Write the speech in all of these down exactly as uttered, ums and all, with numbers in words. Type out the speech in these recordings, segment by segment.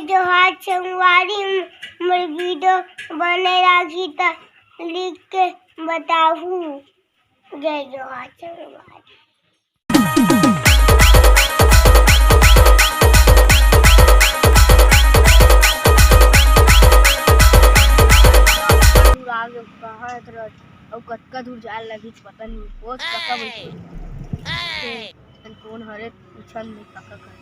जोहार संगवारी, मोर वीडियो बने लागही त लिख के बताहू। जय जोहार संगवारी। अउ कतका दूर जाए लगही, पता नहीं। ओ, कका बइठे। कौन हरे, पूछन नहीं, कका कर।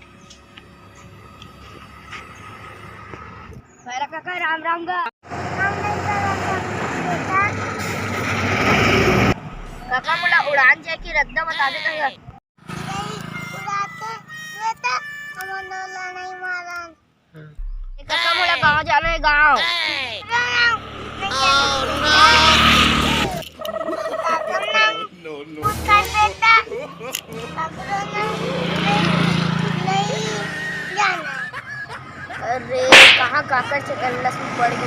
पैरा कका, राम राम गा। हम नहीं करत हन, बेटा। कका, मोला उड़ान जाए के रद्दा बता दे कका। नहीं उड़ाते, बेटा, हमन ओला नहीं मारन। ए कका, मोला गाँव जाना हे, गाँव। अरे, कहाँ काकर से कल्लस में पड़ गई?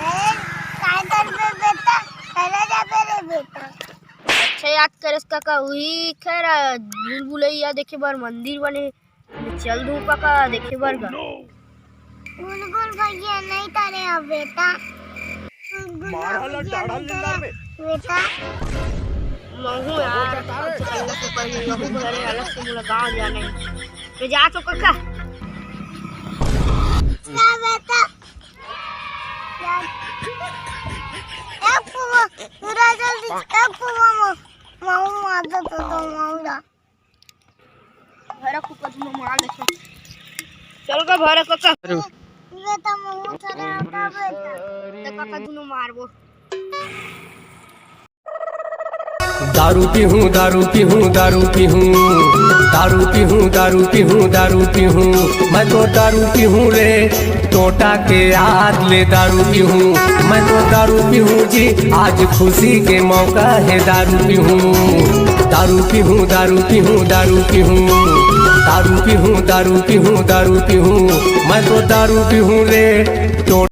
ए, काय करबे बेटा? चला जाबे रे बेटा। अच्छा याद करेस कका, उही खैर, भूल भुलैया देखे बर मंदिर बने। चल धूपा का देखे बर गा। गुलगुल भैया नहीं तारे अब बेटा। गुलगुल मार हला भैया डाढ़ा नहीं लीला तारे में। बेटा। महू यार, कम से कम तो पहले महू घरे अलग से मुलाकात जाने। मैं जा तो कका। ना बेटा। यार। ए फुआ, पूरा जल्दी, ए फुआ, महू, महू मार दो तो, तो महू जा। भरा कुकर में मार लेते। चल गा भरा कुकर। ये तो मुंह खराब कर देता। तो काका दुनो मारबो। दारू पीहूँ, दारू पीहूँ, दारू पीहूँ, दारू पीहूँ, दारू पीहूँ, दारू पीहूँ, मैं तो दारू पीहूँ रे। टोटा के याद ले दारू पीहूँ, मैं तो दारू पीहूँ जी, आज खुशी के मौका है दारू पीहूँ। दारू पीहूँ, दारू पीहूँ, दारू पीहूँ, दारू पीहूँ, दारू पीहूँ, दारू पीहूँ, मैं तो दारू पीहूँ रे। टो-